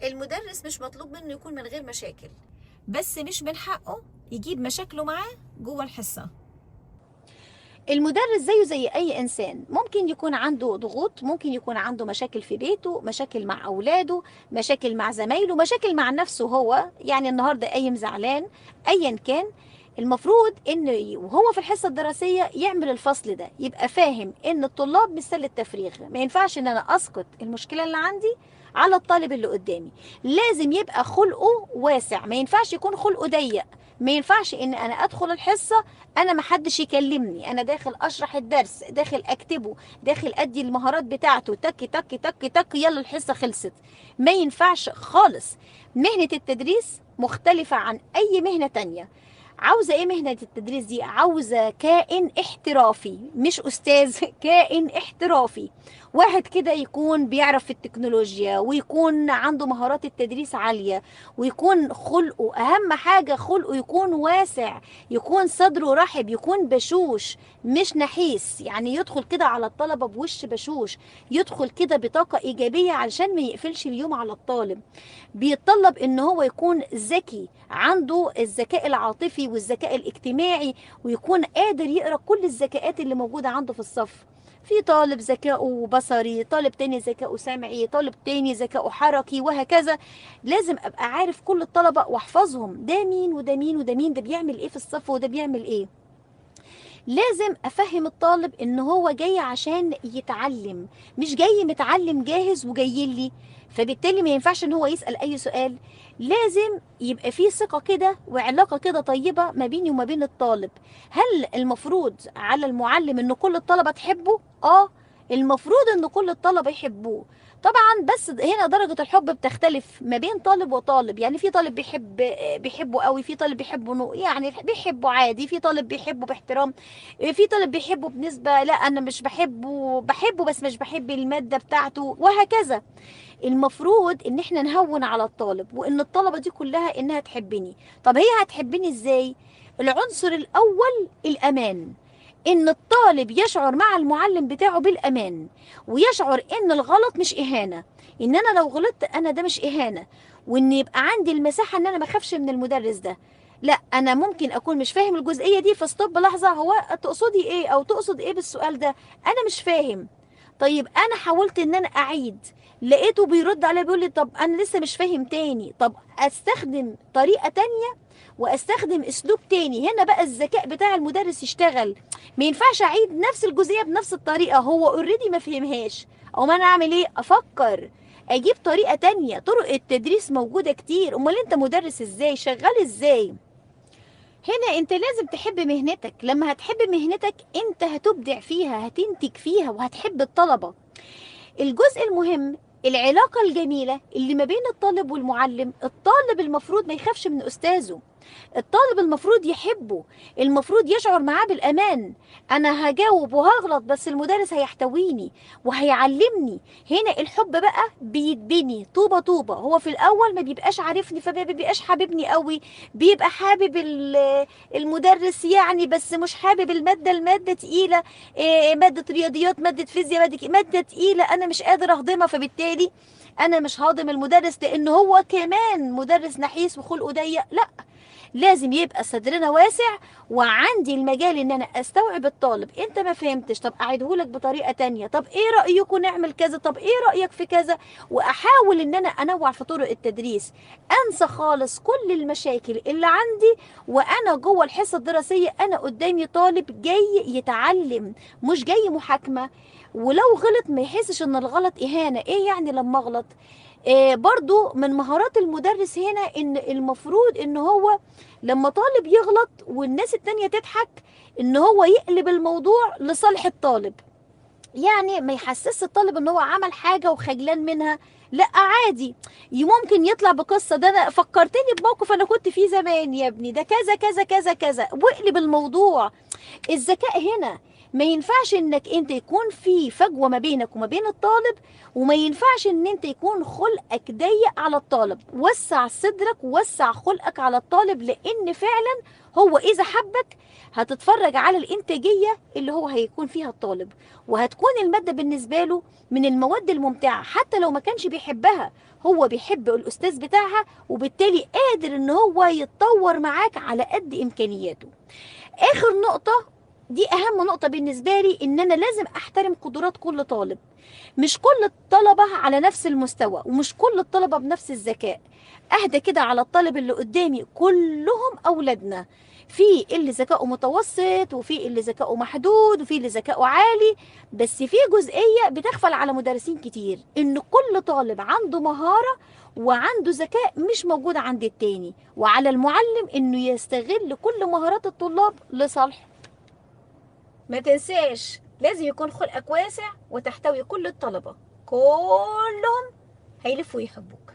المدرس مش مطلوب منه يكون من غير مشاكل، بس مش من حقه يجيب مشاكله معاه جوه الحصة. المدرس زيه زي أي إنسان، ممكن يكون عنده ضغوط، ممكن يكون عنده مشاكل في بيته، مشاكل مع أولاده، مشاكل مع زمايله، مشاكل مع نفسه هو، يعني النهاردة قايم زعلان، أيا كان. المفروض إن وهو في الحصة الدراسية يعمل الفصل ده، يبقى فاهم إن الطلاب مش سلة تفريغ، ما ينفعش إن أنا أسقط المشكلة اللي عندي على الطالب اللي قدامي. لازم يبقى خلقه واسع، ما ينفعش يكون خلقه ضيق، ما ينفعش ان انا ادخل الحصة انا ما حدش يكلمني، انا داخل اشرح الدرس، داخل اكتبه، داخل ادي المهارات بتاعته، تك تك تك تك، يلا الحصة خلصت. ما ينفعش خالص. مهنة التدريس مختلفة عن اي مهنة تانية. عاوزه ايه مهنة التدريس دي؟ عاوزه كائن احترافي، مش استاذ، كائن احترافي، واحد كده يكون بيعرف في التكنولوجيا، ويكون عنده مهارات التدريس عالية، ويكون خلقه، اهم حاجة خلقه يكون واسع، يكون صدره رحب، يكون بشوش مش نحيس، يعني يدخل كده على الطلبة بوش بشوش، يدخل كده بطاقة ايجابية علشان ما يقفلش اليوم على الطالب. بيتطلب ان هو يكون ذكي، عنده الذكاء العاطفي والذكاء الاجتماعي، ويكون قادر يقرأ كل الذكاءات اللي موجودة عنده في الصف. في طالب ذكاؤه بصري، طالب تاني ذكاؤه سمعي، طالب تاني ذكاؤه حركي، وهكذا. لازم ابقى عارف كل الطلبة واحفظهم، ده مين وده مين وده مين، ده بيعمل ايه في الصف وده بيعمل ايه. لازم افهم الطالب ان هو جاي عشان يتعلم، مش جاي متعلم جاهز وجاي لي، فبالتالي ما ينفعش ان هو يسأل اي سؤال. لازم يبقى فيه ثقة كده وعلاقة كده طيبة ما بيني وما بين الطالب. هل المفروض على المعلم ان كل الطلبة تحبه؟ المفروض ان كل الطلبة يحبوه طبعا، بس هنا درجة الحب بتختلف ما بين طالب وطالب، يعني في طالب بيحبه قوي، في طالب بيحبه يعني بيحبه عادي، في طالب بيحبه باحترام، في طالب بيحبه بنسبة لا انا مش بحبه، بحبه بس مش بحب المادة بتاعته، وهكذا. المفروض ان احنا نهون على الطالب، وان الطلبة دي كلها انها تحبني. طب هي هتحبني ازاي؟ العنصر الاول الامان، ان الطالب يشعر مع المعلم بتاعه بالامان، ويشعر ان الغلط مش اهانة، ان انا لو غلطت انا ده مش اهانة، وان يبقى عندي المساحة ان انا ما اخافش من المدرس ده، لا انا ممكن اكون مش فاهم الجزئية دي، فاستوب لحظة، هو تقصدي ايه او تقصد ايه بالسؤال ده؟ انا مش فاهم. طيب انا حاولت ان انا اعيد، لقيته بيرد عليا بيقول لي طب انا لسه مش فاهم تاني، طب استخدم طريقة تانية واستخدم اسلوب تاني. هنا بقى الذكاء بتاع المدرس يشتغل، ما ينفعش اعيد نفس الجزئية بنفس الطريقة، هو already ما فهمهاش، او ما انا اعمل ايه؟ افكر اجيب طريقة تانية. طرق التدريس موجودة كتير، امال انت مدرس ازاي؟ شغال ازاي؟ هنا انت لازم تحب مهنتك، لما هتحب مهنتك انت هتبدع فيها، هتنتج فيها، وهتحب الطلبة. الجزء المهم العلاقة الجميلة اللي ما بين الطالب والمعلم. الطالب المفروض ما يخافش من أستاذه، الطالب المفروض يحبه، المفروض يشعر معاه بالأمان. أنا هجاوب وهغلط بس المدرس هيحتويني وهيعلمني. هنا الحب بقى بيتبني طوبة طوبة. هو في الأول ما بيبقاش عارفني، فما بيبقاش حاببني قوي، بيبقى حابب المدرس يعني، بس مش حابب المادة، المادة تقيلة، مادة رياضيات، مادة فيزياء، مادة تقيلة أنا مش قادر أهضمها، فبالتالي أنا مش هاضم المدرس لأن هو كمان مدرس نحيس وخلقه ضيق. لا، لازم يبقى صدرنا واسع وعندي المجال ان انا استوعب الطالب. انت ما فهمتش، طب اعيدهولك بطريقة تانية، طب ايه رايكم نعمل كذا، طب ايه رايك في كذا، واحاول ان انا انوع في طرق التدريس. انسى خالص كل المشاكل اللي عندي وانا جوه الحصة الدراسية، انا قدامي طالب جاي يتعلم مش جاي محاكمة، ولو غلط ما يحسش ان الغلط اهانه. ايه يعني لما اغلط؟ برضو من مهارات المدرس هنا ان المفروض ان هو لما طالب يغلط والناس التانية تضحك ان هو يقلب الموضوع لصالح الطالب، يعني ما يحسس الطالب ان هو عمل حاجة وخجلان منها، لا عادي ممكن يطلع بقصة، ده انا فكرتني بموقف انا كنت فيه زمان يا ابني، ده كذا كذا كذا كذا، واقلب الموضوع. الذكاء هنا ما ينفعش انك انت يكون في فجوة ما بينك وما بين الطالب، وما ينفعش ان انت يكون خلقك ضيق على الطالب. وسع صدرك ووسع خلقك على الطالب، لان فعلا هو اذا حبك هتتفرج على الانتاجية اللي هو هيكون فيها الطالب، وهتكون المادة بالنسبة له من المواد الممتعة، حتى لو ما كانش بيحبها هو بيحب الأستاذ بتاعها، وبالتالي قادر ان هو يتطور معاك على قد إمكانياته. آخر نقطة، دي أهم نقطة بالنسبة لي، إن أنا لازم أحترم قدرات كل طالب. مش كل الطلبة على نفس المستوى، ومش كل الطلبة بنفس الذكاء. أهدى كده على الطالب اللي قدامي، كلهم أولادنا، في اللي ذكائه متوسط، وفي اللي ذكائه محدود، وفي اللي ذكائه عالي. بس في جزئية بتغفل على مدرسين كتير، إن كل طالب عنده مهارة وعنده ذكاء مش موجود عند التاني، وعلى المعلم إنه يستغل كل مهارات الطلاب لصالحه. ما تنساش لازم يكون خلقك واسع وتحتوي كل الطلبة، كلهم هيلفوا يحبوك.